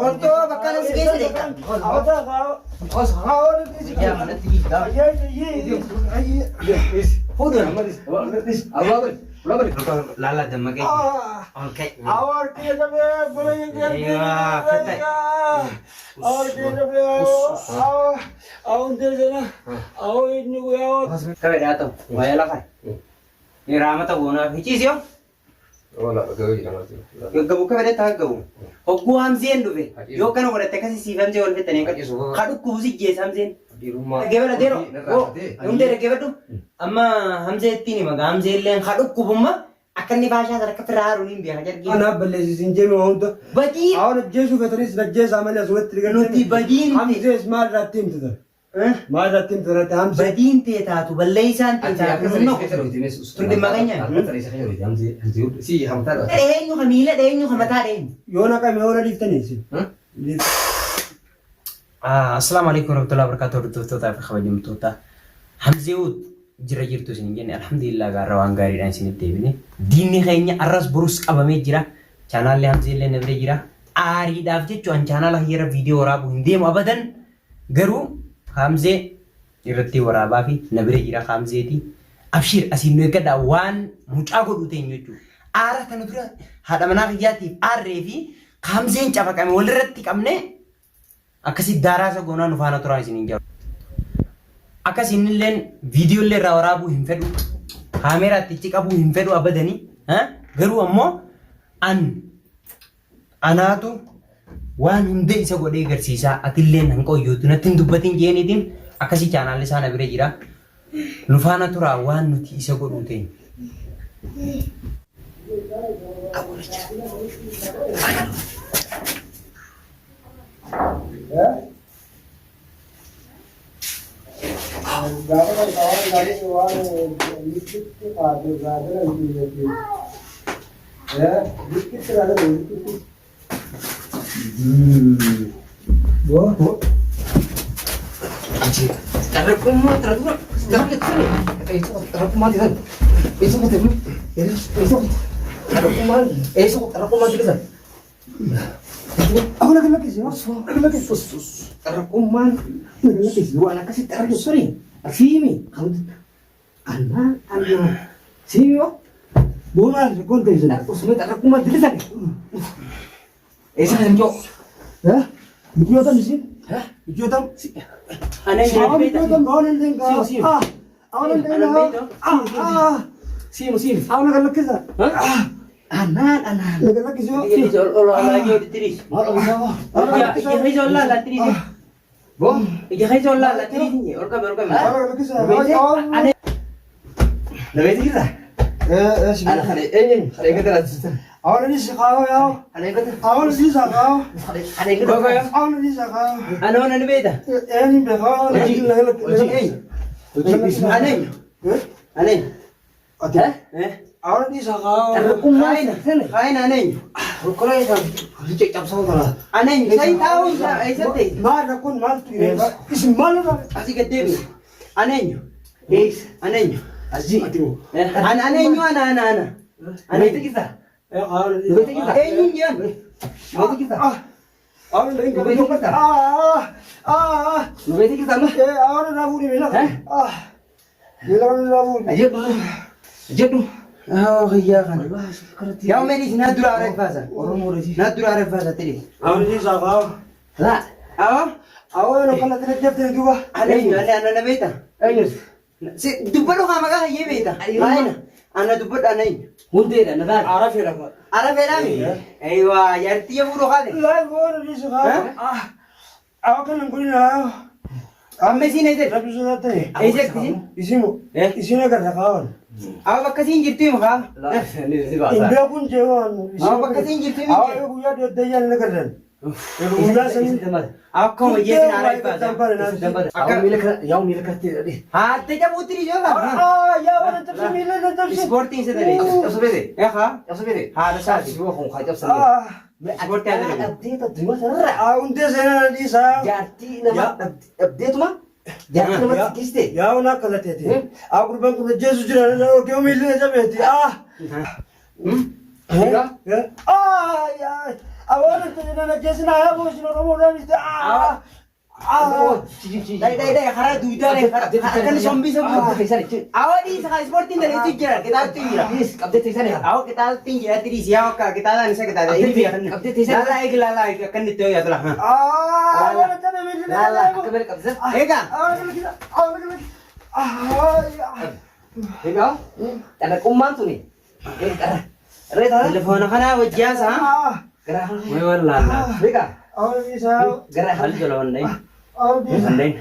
Oltoo bakka nan si geesse deemta. Lala dammaqee ol ka'e. Kabe daa ta'u waa'ee lafa. Ni raamata goonaaf hiciisi yoo. Gaggabu akka fedhetti haa gaggabu. Hogguu Hamzeen dhufe yoo akkana godhatte akkasii siif Hamzee wal fixxanii akka ka dhukkubu si jeessa Hamzeen. Dhaggeeffadha deero. Hoo hundee dhaggeeffadhu. Amma Hamzee ittiin hima gaa Hamzee illee ka dhukkubumma akka inni faashaa sana akka firraa haaruun hin beeka jargi. Anaaf balleessisin jee waa hunda. Badii Awwan ajjeesuu feetanis najjeesaa malee asumatti Nuti badiin Hamzees maal irratti himte tan? Maal irratti himte irratti Hamzee? Badiin tee taatu balleessaan tee taatu nun naqu. Tun dhimma keenya. Dheenyu ka miila dheenyu ka mataa dheenyu. Yoo naqame yoo na dhiiftanii isin. Assalaamu alaikum warahmatullahi wabarakatuh hordoftoota fi kabajamtoota Hamzeewud jira jirtu isin hin jenne alhamdulillah gaarra waan gaariidhaan isinitti deebine diinni keenya arras borus qabamee jira chaanaalli Hamzee illee na bira jira aariidhaaf jechuun an chaanaala kiyyarra viidiyoo waraabuu hin deemu abadan Garuu Haamzee irratti waraabaa fi na bira jira Haamzeeti. Abshiir asiin nu eeggadhaa waan mucaa godhuu teenyu jechuudha. Aara kana dura haadha manaa kiyyaatiif aarree fi Haamzeen cafaqame walirratti qabnee akkasii daaraa isa goonaa nu faana turaa isiniin jedhu. Akkas innilleen viidiyoo illee irraa waraabuu hin fedhu. Kaameeraatti ichi qabuu hin fedhu abadanii. Garuu ammoo an Anaatu waan hunda isa godhee garsiisaa atilleen hin qoyyootu natti hin dubbatin jeeniitiin akkasii chaanaalli isaa na bira jira. Nu faana turaa waan nuti isa godhuu teenya. Gaafa kan waan gaarii waan likitti kaate irraa dalan likitti irraa dalan likitti. Boo. Aku lagi lagi sih, lagi lagi. Rakkummaan waan akkasitti argu suni siimi annaa annaa siimi yoo Boona rakkoon ta'e sana. usuma rakkummaa dilisan eessa kan joo Biyyoota misi? Biyyoota? Ana Awwan biyyoota awwan hin Siim, siim. Ah, awwan hin Ah, ah. siimu siimu Awwan kan lakkisa. annaan annaan Laga lakkisoo. maal ofiisaa Ija keessa ol laala tiriis. Ol qabe ol qabe. Awwan kan lakkisa. Nabeeti jirra ana kana eenyuun kana eegata laatisisan Awwan ni siqaa yaa. kana eegata Awwan ni siqaa. kana eegata Awwan ni siqaa. Ana ona ni beekta. Een beekaa. Hojii Ana eenyu? Ana eenyu? Ati. Awwan ni siqaa. rakkummaa sana Kaayina ana eenyu? rukkola isaa hojii caccabsaa tana Ana eenyu? Sayin taa'uun isaa eessatti ta'e? Maal rakkoon maaltu isin maal irraa Asii gad deebi'i. Ana eenyu? eessa Ana eenyu? asii ati moo? Ana ana eenyu? Ana ana ana. Ana Nabeeti jirra Nabeeti jirra eenyuun jedhan? Nabeeti jirra Nabeeti jirra amma jedhu jedhu Haa kiyyaa kana. Yaa umeen isin naa dura areeffaasa. Naa dura areeffaasa tiri. laa Awwa. Ana eenyu? Ana ana na beekta? eenyus Si dubbadhu haa maqaa hayyee beekta? Kaayina. Ana dubbadhu ana eenyu? hundeedha na taate Ara fedhaami? Eeywa jaartii ya fuudhoo kaate. Amma isiin eessatti? Eessatti isiin? Isin agarra kaawan. Awa bakka isiin jirtu himu kaa. si baasa Hin jeewwan. Awa bakka isiin jirtu himu. Awa guyyaa deeddayyaa hin agarran. Guyyaa sanii. Akka hojii isin aara ibbaasa. Akka miila kana yaa miila kanatti hidhadhe Haatte cabuutti ni joola. Yaa waan cabse miila na cabse. Ispoortiin isa ta'e. cabsu beete Ehaa. cabsu beete Haadha isaati. si kun kaa cabsan Ispoortii haa dalagu. dhabdeeta addunyaa sanarra Hundee seenaa na dhiisaa. jaartii nama dhabdeetuma jaartii namatti kiste Yaa waan akka lateeti. Aa gurbaan kun ajjeesu jira na dhorkee miilli na cabeeti. Ah. Ah yaa. Awwaala na jeesina yaa boosin Oromoodhaan itti. Dai dai dai karaa duudaa dai karaa akka inni sombiisa guutu. Awwa dhiisa kaa ispoortiin daleessu jira qixaatu jira. Awwa qixaatu jira dhiisi yaa akka qixaataan isa qixaata inni beekan. Laalaa eegi laalaa eegi akka inni itti hooyyaa tula. Awwaala tana Laalaa. Eegaa. Egaa xalaqummaan tuni. Telefoona kanaa wajjaasa. Way wallaalaa. Egaa gara Hal jala wanneen. Wanneen.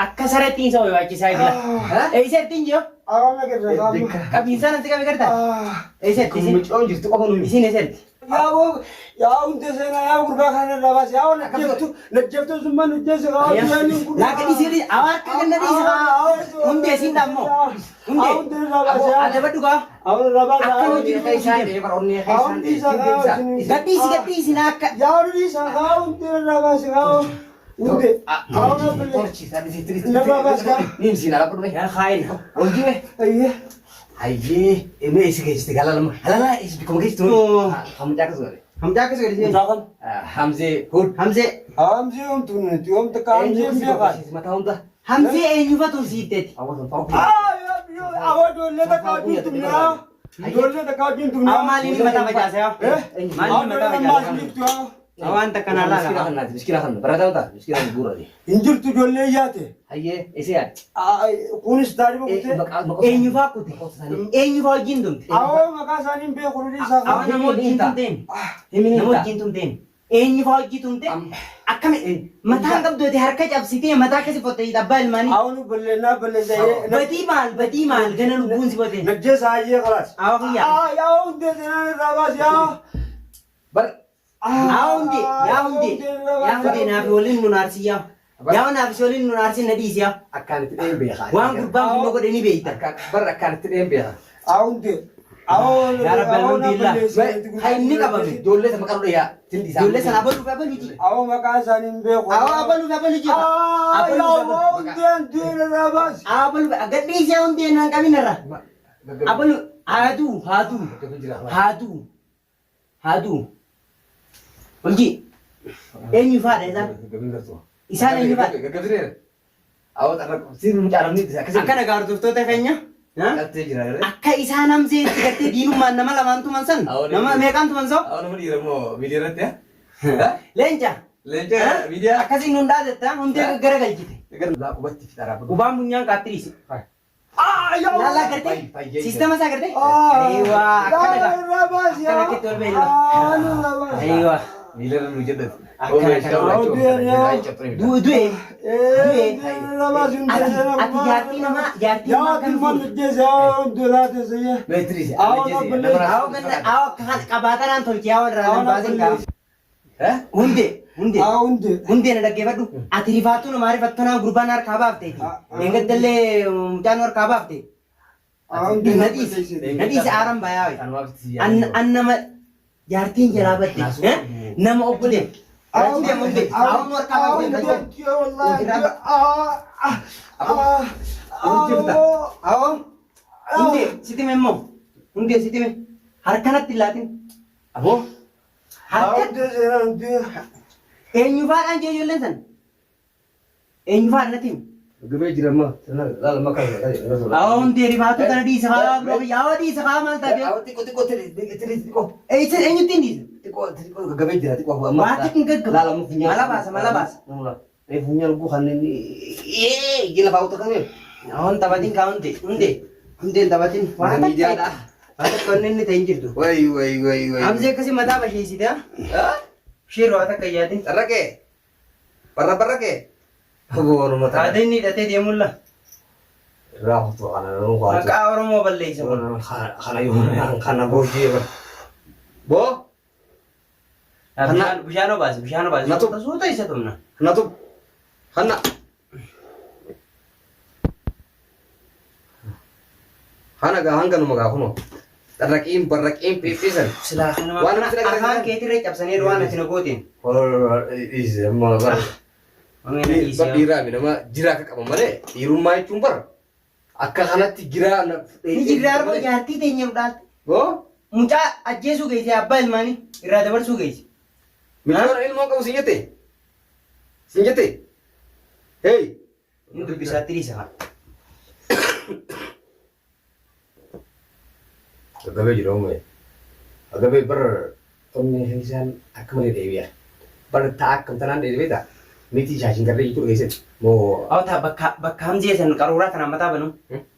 Akka sareetti isa barbaachisaa jira. Eessatti hin jiru? Qabiinsa natti qabe gartaa? Eessatti isin? Mucoon jirtu qofa nuyi. Isin eessatti? Yaa hundee seenaa yaa gurbaa kana irraa baase yaa najjeeftu najjeeftu summa najjeesse Laa gadi sirrii awaa akka ganna dhiisa. Hundee siin dhaammoo. Hundee. Hundee irraa baase yaa. Adabadhu gaa. Awwa irraa baase Akka hojii Gadhiisi gadhiisi naa akka. yaa hundee haa hundee irraa baase haa hundee Yaa kaayina. ayyee Hayyee emee isi geessite gala lama halala isi bikkuma geessitu hamcaa akkas godhe. Hamzaa akkas godhe. Hamzee hud. Hamzee. Hamzee homtuun nuti homta ka hamzee hin beekaa. Mataa hunda. Hamzee eenyufatu siitteeti? Awwa ijoollee takka wajjin tumnaa ijoollee takka wajjin tumnaa. Awwa maaliin mataa facaase yaa? Maaliin mataa facaase? Awwaan takka naa laala. Miskina kan barataa mataa miskina kan guurate. Hin jirtu ijoollee yaate. Hayyee isi yaad. Kunis taarifa kutee. Eenyufaa kute? Eenyufaa wajjin tumte? Awwa maqaa isaanii hin beeku nuti isaa Awwa nama wajjin tumteen? Nama wajjin tumteen? Eenyufaa wajjin tumte? Akkami mataan qabdoote harka cabsitee mataa akkasi fottee abbaa ilmaanii. Awwa nu balleennaa balleessa. Badii maal gana lubbuun si boteen? Najjeessa hayyee kalaas. Awwa kiyyaa. Yaa hundee seenaa irraa baasi yaa. Bar Yaa hundee yaa hundee yaa hundee naafi waliin nun aarsi yaa. Yaa naafi waliin nun aarsi na dhiisi yaa. akkaan itti dheen beekaa. Waan gurbaan kun godhe ni beeyta. Bar akkaan itti dheen beekaa. Haa hundee. Yaa Rabbi alhamdulillah. Haa inni qabame. Ijoollee sana maqaa dhiyaa. Tindi isaa. Ijoollee sana abaluu fi abaluu ji. Awwa maqaa isaanii hin beeku. Awwa abaluu fi abaluu ji. Abaluu fi abaluu. Hundee hundee irraa baasi. Abaluu gadhiisee hundee naan qabin irra. Abaluu haaduu haaduu haaduu haaduu. Olji eenyu faadha isaan? Isaan eenyu faadha? Akkana gaardoftoota keenya. Akka isaan hamzee itti gartee diinummaan nama lamaan tuman san nama meeqaan tuman soo? Leenca. Akkasiin nun dhaadetta hundee garagalchite. Qubaan bunyaan qaaxxiriisi. Laalaa gartee? Siistama isaa gartee? Ayiwaa akkana gaa. Akkana akkitti ol beelila. Ayiwaa. Du'e du'e. Ati jaartii namaa jaartii namaa kan fuute. Awwa ganna awwa akka kana qabaatanaan tolchee awwa irraa nan baasin gaa. Hundee hundee. Hundee na dhaggeeffadhu. Ati rifaattuu namaa rifattuu naa gurbaan harkaa baafteeti. Eeggattallee mucaan harkaa baafte. Na dhiisi na dhiisi aaran bayaa wayi. An nama jaartiin jalaa badde nama obbolee. Hundee hundee awwa harkaa baafte. Awwa hundee sitti immoo hundee sitti harkanatti hin laatin. Aboo harka eenyufaadhaan jee ijoolleen sana eenyufaadha natti himi. Awwa hundee rifaattuu tana dhiisa haa biroo biyya awwa dhiisa haa maal taate eessa eenyutti hin dhiisa waa xiqqin gaggabu mala baasa mala baasa awwan taphatin kaa hundee hundee hundeen taphatin waan takka waan takka wanni inni ta'e hin jirtu Wai wai wai wai. Hamzee akkasii mataa basheessite haa ishee waa takka yaadin Tarraqee. Barra barraqee. Boonuma ta'a. haadha inni hidhatee deemulla Raafutu kana nu qaatu. maqaa Oromoo balleessa kun Kana yoo kana boojii bara. Boo. Bishaan bishaan obaase bishaan obaase Natu. suuta isa tumna Natu. Kana. Kana gaa hanga numa gaa kunoo. Tarraqiin barraqiin pippisan. silaa kanuma Waan namatti afaan agarsiisan. keetirra cabsanii waan ati na gooteen Amma bara. Ameen dhiisee. Dhiiraa mi nama jiraa akka qaban malee dhiirummaa jechuun bara akka kanatti jiraa Ni jirra arba jaartii teenya dhaalte. Boo. Mucaa ajjeesuu geesse abbaa ilmaanii irraa dabarsuu geesse. Michoora ilmoo qabu siin jette? Siin jette? Hey! Inni dubbisaatti dhiisa haa. Gaggabee jira uume. Gaggabee bar onnee keessaan akka malee dheebi'a. Bar ta'a akkam tanaan dheebi'e ta'a. Miti shaashin garree jechuudha keessatti. Moo. Awwataa bakka bakka hamzee san qaruuraa tanaan mataa banu.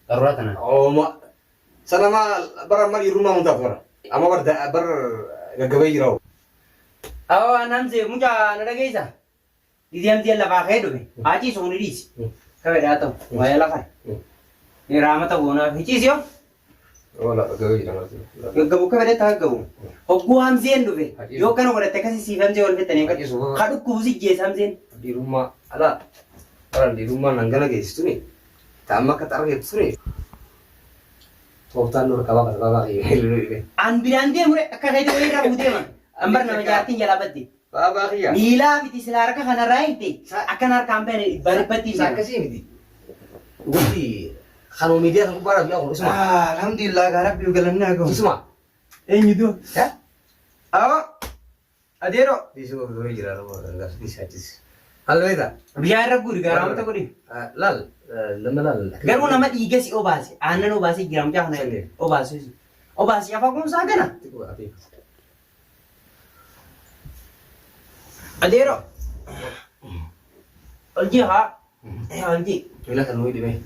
Qaruuraa tanaan. Ooma. Sana ma bara amma dhiirummaa mun taatu bara. Amma bar bar gaggabee jira. Awwa an hamzee mucaa na dhageessa. Gizee hamzeen lafaa ka'ee dhufe haa ciisu kuni dhiisi. Akka fedhe haa ta'u waa'ee lafa. Ni raamata goonaaf hi ciisi yoo. Oola gaggabee jira maal. Gaggabu akka fedhetti haa gaggabu. Hogguu hamzeen dhufe yoo akkana godhatte akkasii siif hamzee wal fixxanii Haa ciisu. ka dhukkubu si jeessa hamzeen. Dhiirummaa alaa bara dhiirummaa nan gana geessisu tuni. Ta amma akka xarra geessisu tuni. Tooftaan nurra qabaa qaba baabaa kiyya. An biraan deemu re akka keetii wayii irraa deema. An bar nama jaartiin jalaa badde. Baabaa kiyya. Miilaa miti silaa harka kanarraa hiikte akkan harkaan bahane dhibbaa dhibbatti Isa akkasii miti. Wanti kanuma miidiyaa kan gubbaa dhabne kun isuma. Alhamdulillah gaa rabbi galanni haa gahu. Isuma. Eenyutu? Awa. Adeero. Dhiisuu gurguree jira dhiisii achis. Haala beektaa? Bishaan irra guuri garaa mata godhi. Laal nama laal. Garuu nama dhiiga si obaase aannan obaase jira mucaa kana obaase obaase afaan kunuunsaa gana. Adeero. Oljii haa. Oljii. Miila kan nuyi dhibee.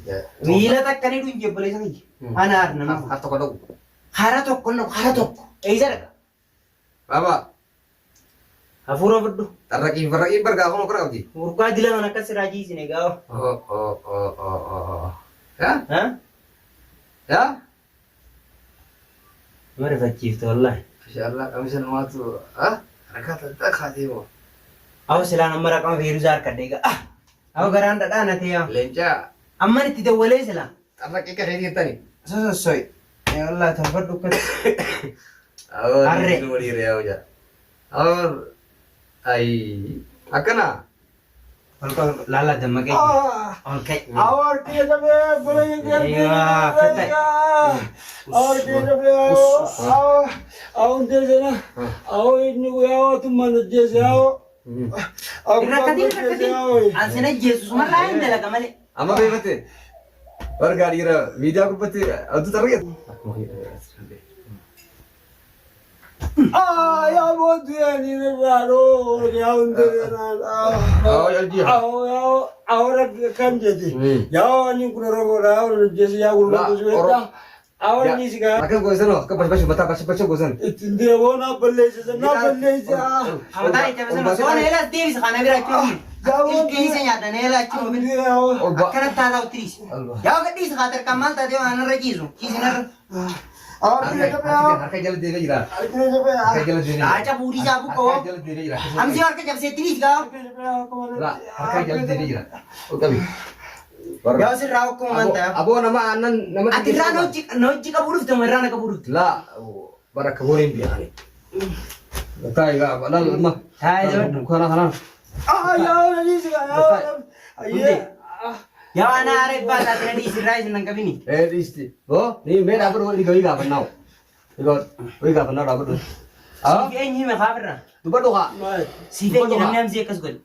Miila takka ni dhuunje obboleessa kiyya. Ana har nama. Har tokko dhaqu. Hara tokko nu hara tokko. Eessa dhaqa? Baaba. Hafuura fudhu. Xarraqii farraqii bargaa kun okra qabdi. Urgaa dila mana akkas irraa jiisine gaafa. Oh oh oh oh oh. Yaa? Ha? Yaa? Nama rifachiifte wallahi. Masha Allah qamisa namaatu ah harkaa tatta kaatee moo. Awo silaan amma raqama feeruzaa harkadhe egaa. Ah! Awo garaan dhadhaa na ta'e. Leencaa. Amman itti dawwalee silaa. Xarraqii akka keetii jettani. Sosossoi. Wallahi tolfadhu akkatti. Awoo Harree. dhiirri walii re'aa hojaa. Awoo ayi akkana. Laala dammaqee. Ol ka'i. Awar kiyya jabee bula Eeyyaa, akka ta'e. Awar kiyya jabee awar awar deesena awar inni guyyaa tummaan hojjeese awar. Rakkatiin rakkatiin. An sin ajjeesu sumarraa hin dalaga malee. Amma beekate. Bargaa dhiira miidiyaa gubbatti aduu xarraqee. Ah, yaa booddee ani irraa dhoo yaa hundee Awar awar kan jeeti. Yaa ani kun Oromoodha awar hojjeese yaa gurgurtu si beektaa. Awar ni si gaa. Akkas goosan akka bash bash mataa bash bash goosan. Ittiin deeboo naa balleessa naa balleessa. Mataa itti cabsan soona eelaas deebisa kana bira achuun. Ilkeessa nyaatan eela achuun. Akkana taataa uttiriis. Yaa gadhiisa haa tarkaan maal taatee waan irra ciisu. Ciisinarra. Awar kiyya jabee Harka jala deemee jira. Harka jabee Harka jala deemee jira. Haa cabuu dhiisaa buqqoo. Harka jala deemee jira. Hamsi harka cabsee tiriis gaa. Harka jala deemee jira. Ol qabi. Yaa sirraa okkuma man ta'a. Aboo nama aannan nama. Ati irraa na hojii qabuu dhufte moo irraa na qabuu dhufte? Laa bara akka booneen biyya Taa'e gaa laal amma. Taa'e jabadhu. Kana kana. Ah, yaa ni si gaa. Ayyee. Yaa ana aaree baasaa tana dhiisi irraa isin nan qabini. Eh dhiisti. Boo ni mee dhaabadhu wali gawii gaafannaa. Wali gaafannaa dhaabadhu. Siif eenyu hime kaafirraa? Dubbadhu haa. Siif eenyu namni hamzii akkas godhe?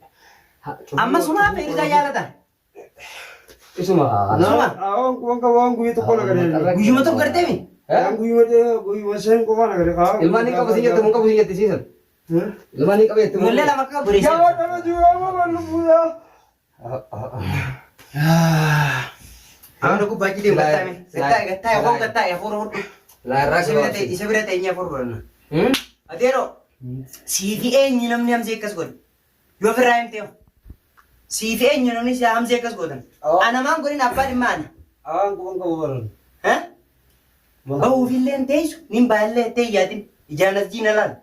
Amma sumaa feeruzaa jaalata. Isuma. Suma. Awwan kun waan guyyaa tokko na galee. Guyyuma tokko gartee mi? Waan guyyuma guyyuma seen qofa na galee. Ilmaan ni qabu sin jette mun qabu sin jette siisan. Ilmaan ni qabu jette mun. Ijoollee lama akka qabu reessa. Yaa waan jiru amma lubbuudha. Amma gubbaa jireenya gattaame. Gattaa'e gattaa'e hoo gattaa'e hafuura hodhu. Laa irraa Isa bira ta'e isa bira ta'e inni hafuura godhanna. Adeero siifi eenyu namni hamzee akkas godhe? Yoo ofirraa himtee hoo? Siifi eenyu namni si hamzee akkas godhan? Ana maan godhin abbaa dhimma ana. Awwan kun qabu baran. Bahuufillee hin teessu nin baay'illee ta'e yaadin ijaan as jiina laal.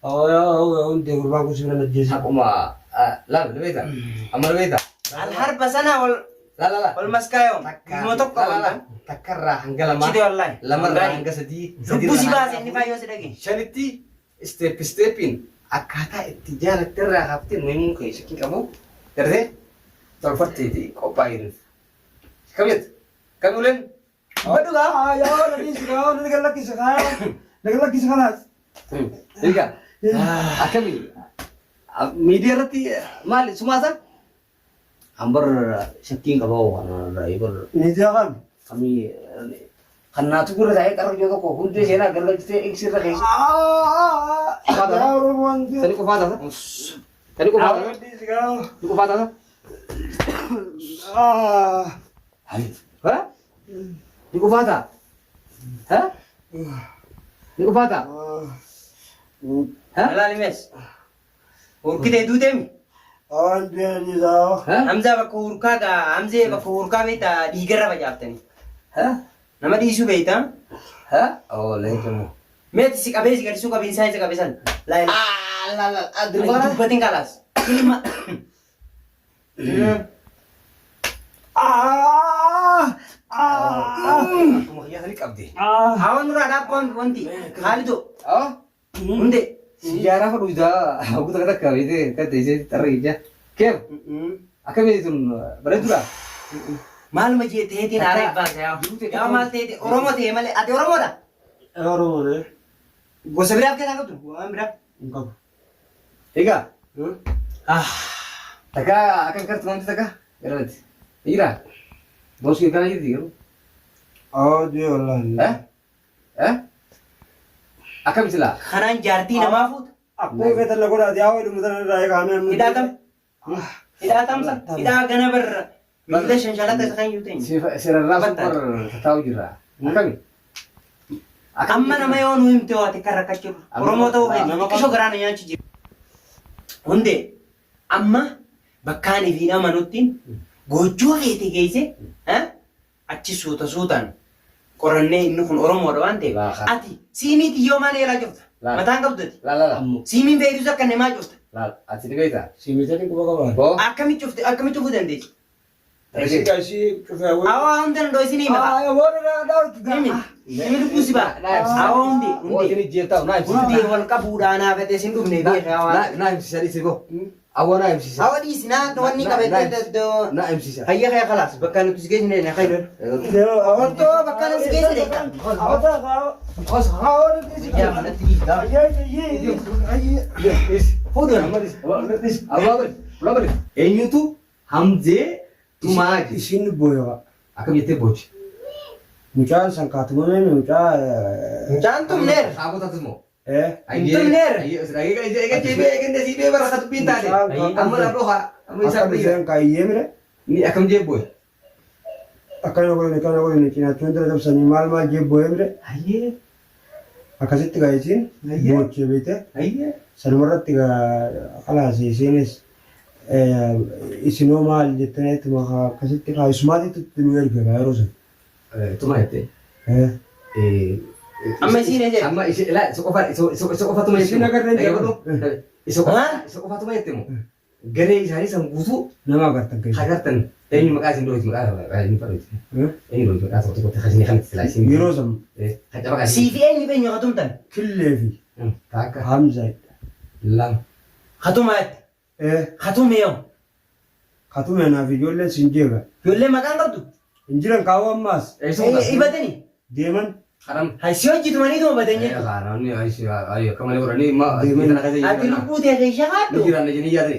Awwa awwa hundee gurbaan kun sibira najjeese. Akkuma laal ni beektaa? Amma ni beektaa? Alharba sana wal Laa laa laa. wal maskaayoo. Guyyuma tokko Laa laa laa. Takkarraa hanga lamaa. Chite wallahi. Lamarraa hanga sadii. Lubbuu si baase inni faayyoo si dhagee. Shanitti step stepiin akkaataa itti jaalatte irraa kaaftee nu himuu kee shakkii qabu gartee tolfatteeti qophaa'ee Kam jette? Kam uleen? Badhu gaa. Ah, yaa waan adiis gaa waan gad lakkise gaa. Naga lakkisi kalaas. Egaa akkami miidiyaa irratti maali sumaasa? Ambar shakkiin qaba waan irraa bar Miidiyaa kan. kamii kan naatu gurra taa'ee qarra ijoo tokko hundee seenaa gargalchitee ibsi irra keessa. Yaa Oromoon. Tani qofaa taata? Tani qofaa taata? Tani qofaa taata? Ha? Ni qofaa ta'a? Ha? Ni qofaa ta'a? Ha? Alaali mees. Hurkitee duuteemi. Waan deebisaa. Ha? Hamzaa bakka hurkaa gaa Hamzee bakka hurkaa beektaa dhiigarra facaaftanii. Ha? Nama dhiisuu beektaa. Ha? Oh, leencamu. Meeti si qabee si gadisuu qabiinsaa isa qabe san. Laa Ah, la la, dirbaana. dubbatin kalaas. Ilma. Akkuma kiyyaa sanii qabdi. Hawan nurraa dhaabban wanti Khaalidoo Ah? hundee. Sijaaraa fadhu isaa hawwata kan akka beekte kan ta'e xarra ija. Keef akkamii tun bareeddudha. Maaluma jee teetiin aaraa baase yaa. Yaa maal teete Oromoo ta'e malee ati Oromoodha. Oromoon Gosa biraaf keessaa qabdu waan biraa. hin qabu. Egaa Ah. takka akkam kartu namti takka garanti. Jira. Boosii kana jirti garuu. Awwa du'e wallaahi. Eh? Eh? Akkam silaa? Kanaan jaartii namaa fuuta. Akkuma feetan na godhaati yaa wayi dhumatan irraa eegaame. Hidhaatam. Hidhaatamsa. Hidhaa gana barra. Miila shanshalata isa kan iyyuu ta'e. Sirarraa super taa'u jira. Akkami? Amma nama yoo nu himte waati kan rakkachuu Oromoo ta'uu feeti. Xiqqishoo garaa na nyaachu jira. Hundee amma bakkaan ifiin amanutti gochuu feete geesse achi suuta suutaan qorannee inni kun Oromoodha waan ta'eef Laaqa. ati siimii xiyyoo maal eelaa cufta? Laaqa. Mataan qabduti. Laa laa laa. Siimiin feetus akka namaa cufta. Laa ati ni beektaa? Simitanii quba qabaa. Boo. Akkamitti cufte akkamitti cufuu dandeessi? Ishii ishii cufee awwa. Awaa hunda danda'u isin hima. Warra dhaawatu Himi. Himi lubbuu si ba'a. Awaa hundi Boo hundi. isin jeertaa naa ibsisa. Hundi wal qabuudhaan haafate isin dhufne beeka awaa. Naa ibsisa dhiisi boo. Awwa naa ibsisa. Awaa dhiisi naa wanni qabate Naa ibsisa. Hayya kaya kalaas bakka nuti si geessine na khayr. Ortoo bakka nuti si geessine. Yaa manatti dhiigaa. Fuudhan. Eenyutu Hamzee Tumaa jedhe. Ishiin booyaba. Akkam jettee boochi? Mucaan san kaatumame mucaa. Mucaan tumneer. Saabotatu moo? Eh. Amma Akka isheen kaayyee mire. akkam jee booye? Akkana godhani akkana godhani cinaachuun dura dabsanii maal maal jee booyee mire. Hayyee Akkasitti gaa isiin boochee beekte. hayyee. Sanumarratti gaa kalaas isiinis isinoo maal jettanii ittuma akkasitti kaa isumaatitti nu erge gaa yeroo sun. Tumaa jettee. Eh. Amma isiin ejee. Amma ishee ilaa isa qofa isa qofa tuma Isiin agarreen jedhu. Isa qofa isa qofa tuma jette moo? Garee isaanii san guutuu Nama agartan keessa. agartan eenyu maqaa isin dhoofti maqaa eenyu fadhooti. Eenyu dhoofti maqaa tokko tokkotti kasinii kanatti silaa isin. Yeroo san Kan caba Sii fi eenyu eenyu hatumtan? killee fi Takka Hamza. lama. Hatumaa jette. Eh. Hatume yoo. Katume naaf ijoolleen sin jeega. Ijoollee maqaan qabdu? Hin jiran kaawwa ammaas Ibatani. deeman Karam. Hay si hojjetumanii tuma batan jechuudha. Karamni akka malee godhanii ma. Ati lubbuu ta'e keessa Ni haadhu. jiraanna jedhanii yaadani.